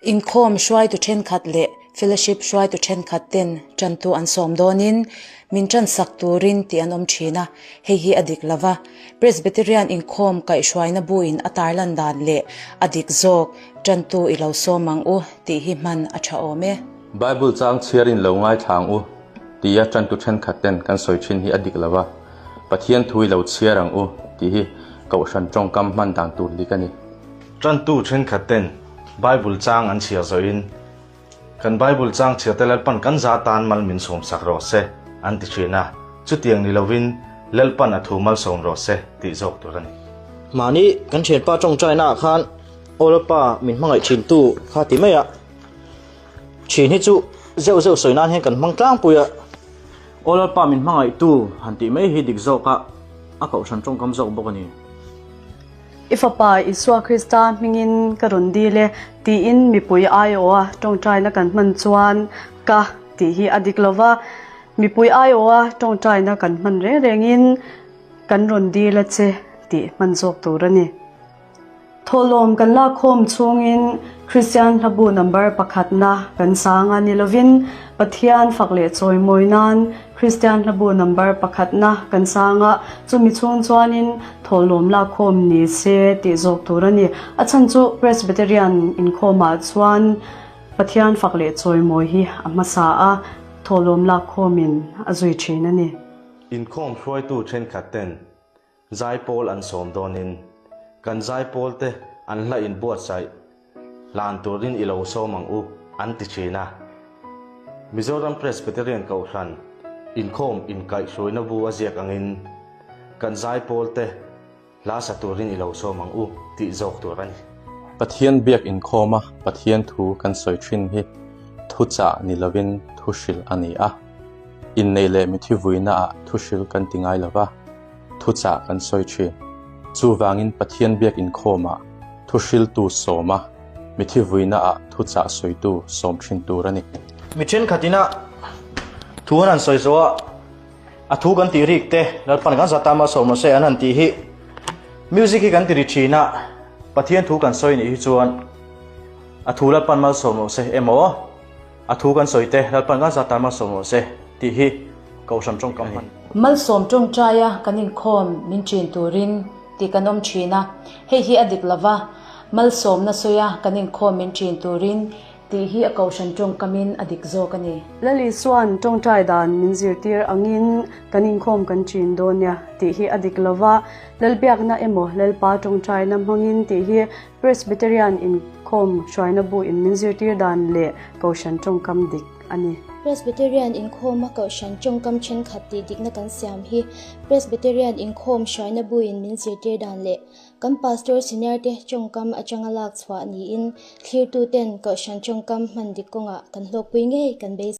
Inkhawm hruaitu thenkhat leh fellowship hruaitu thenkhat ten tantu an sawm dawnin min tansak turin tih an awm thin a, hei hi a dik lova. Presbyterian inkhawm kaihhruaina buin a tarlan dan leh a dik zawk tantu i lo sawm ang u tih hi hman a tha awm e. Bible chang chhiarin lo ngaithla ang u tia tantu thenkhat ten kan sawi thin hi a dik lova, Pathian thu i lo chhiar ang u tih hi Kohhran tawngkam hman dan tur dik a ni. Tantu thenkhat ten Bible chang an chhiar zawhin, Kan Bible chang chhiarte Lalpan kan za tan mal min sawmsak rawh se, an ti thin a. Chutiang ni lovin, Lalpan a thu malsawm rawh se, tih zawk tur a ni. Mahni kan thianpa tawngtaina ah khan Aw Lalpa min hmangaih thintu kha ti mai a. Thin hi chu zeuh zeuh sawi nan hian kan hmang tlangpui a. Aw Lalpa min hmangaihtu han tih mai hi dik zawk a, a kohhran tawngkam zawk bawk a ni. I Fapa Isua Krista hmingin ka rawn dil e, tiin mipui aiawha tawngtaina kan hman chuan ka tih hi a dik lo va. Mipui aiawha tawngtaina kan hman reng rengin kan rawn dil a che tih hman zawk tur a ni. Thawhlawm kan lakkhawm chhungin Kristian hlabu number pakhatna kan sang a ni lovin Pathian fak leh chawimawi nan Kristian hlabu number pakhatna kan sang a, chumi chhung chuanin thawhlawm lakkhawm ni se tih zawk tur a ni. A chhan chu Presbyterian inkhawmah chuan Pathian fak leh chawimawi hi a hmasa a, thawhlawm lakkhawmin a zui thin a ni. Inkhawm hruaitu thenkhat ten Zaipawl an sawm dawnin kan zaipawlte an hla inbuatsaih hlan turin i lo sawm ang u, an ti thin a. Mizoram Presbyterian Kohhran inkhawm inkaihhruaina bu a ziak angin kan zaipawlte hla sa turin i lo sawm ang u tih zawk tur a ni. Pathian biak inkhawma Pathian thu kan sawi thin hi thuchah ni lovin thuhrilh a ni a. Inneih leh mithi vuinaah thuhrilh kan ti ngai lova. Thuchah kan sawi thin. Chuvangin Pathian biak inkhawmah thuhriltu sawma mithi vuinaah thuchah sawitu sawm thin tur a ni. Mi thenkhatin a thu an han sawi zawh a, a thu kan tih rik te Lalpan kan zat tama sawm rawh se an han tih hi music hi kan ti ri thin a, Pathian thu kan sawi nih hi chuan a thu Lalpan malsawm rawh se emaw A thu kan sawi te, Lalpan kan zat tan malsawm rawh se tih hi Kohhran tawngkam hman. Malsawm tawngtaia kan inkhawm min ṭin turin tih kan awm ṭhin a, hei hi a dik lova, malsawmna sawia kan inkhawm min ṭin turin tih hi a Kohhran tawngkamin a dik zawk a ni. Lal Isua'n tawngtai dan min zirtir angin kan inkhawm kan ṭin dawn nia tih hi a dik lova, Lalbiakna emaw Lalpa tawngtaina hmangin tih hi Presbyterian inkhawm hruaina bu in min zirtir dan leh Kohhran tawngkam dik a ni. Presbyterian inkhawma Kohhran tawngkam thenkhat tih dikna kan siam hi Presbyterian inkhawm hruaina bu in min zirtir dan leh kan Pastor senior te tawngkam atanga lak chhuah niin thlirtu ten Kohhran tawngkam hman dik kawngah kan hlawkpui ngei kan beisei.